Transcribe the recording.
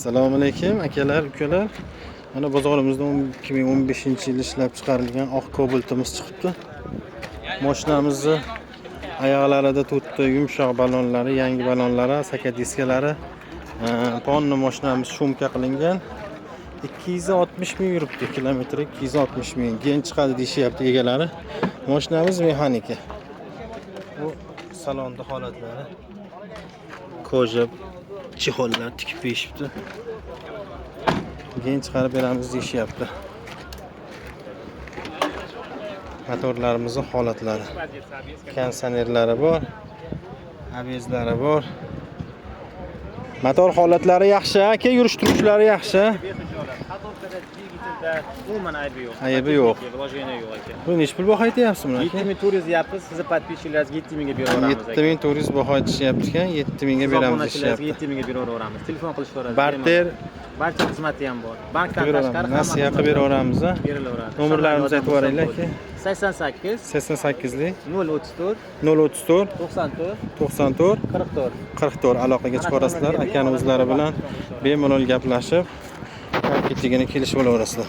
Assalomu alaykum, akalar, ukalar. Mana bozorimizda 2015-yil ishlab chiqarilgan oq Cobaltimiz chiqibdi. Mashinamizni oyoqlarida to'rtta yumshoq balonlari, yangi balonlari, saka diskalari, ponni mashinamiz шумка qilingan. 260 ming yuribdi, kilometri 260 ming. Keyin chiqadi deyishyapti egalari. Mashinamiz mexanika. Bu salonda holatlari. Кожа чехол lar tikib berishibdi. Keyin chiqarib beramiz deyishyapti. Motorlarimizni holatlari. Konditsionerlari bor. ABS lari bor. Motor holatlari yaxshi, aka, yurish turishlari yaxshi. Ходовка da, dvigatelda umuman aybi yo'q. Aybi yo'q. Вложение yo'q, aka. Bu nechi pul baho aytyapsiz buni, aka? 7400 deyapmiz, sizni подписчик laringizga 7000 ga beraveramiz, aka. 7400 baho aytishyapti ekan, 7000 ga Siz beramiz obunachilaringizga deyishyapti. 7000 ga beraveramiz. Telefon qilishaveradi. Barter Barcha xizmati ham bor. Bankdan qilib tashqari beramiz. Nasiya qilib beraveramiz, a? Berilaveradi. Nomerlarimizni aytib yuboringlar, aka. 88 88lik 034 034 94 94 44. 44 aloqaga chiqarasizlar. Akani o'zlari bilan bemalol gaplashib, ketligini kelishib olaverasizlar.